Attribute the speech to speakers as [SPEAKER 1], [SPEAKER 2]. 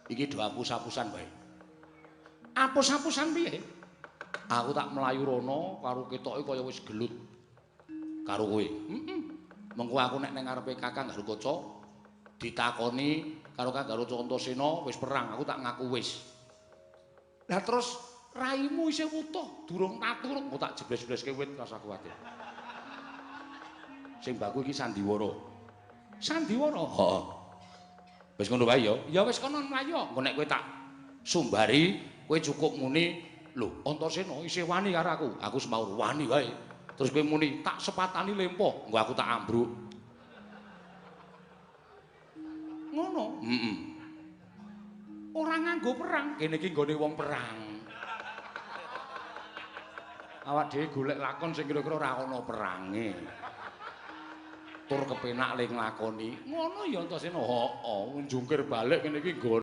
[SPEAKER 1] Iki do apus-apusan wae. Apus-apusan piye? Aku tak mlayu rono karo ketoke kaya wis gelut karo kowe. Heeh. Mengko aku nek ning ngarepe Kakang Garukaca ditakoni karo Kakang Garukaca Antasena wis perang, aku tak ngaku wis. Lah terus raimu isih wutuh, durung tatu, engko tak jebles-jebleske wit rasa kuwatir. Sing baku iki sandiwara. Sandiwara? Heeh. Wis ngono wae ya. Ya wis kono mlayu. Engko nek kowe tak sumbari, kowe cukup muni, "Lho, Antasena isih wani karo aku." Aku semaur wani wae. Terus kowe muni, "Tak sepatani lempo." Engko aku tak ambruk. Ngono. Heeh. Ora nganggo perang, kene iki nggone wong perang. Awak dhewe golek lakon sing kira-kira ora ana perange. Tur kepenak le nglakoni. Ngono ya Antasena. Heeh, jungkir balik kene iki.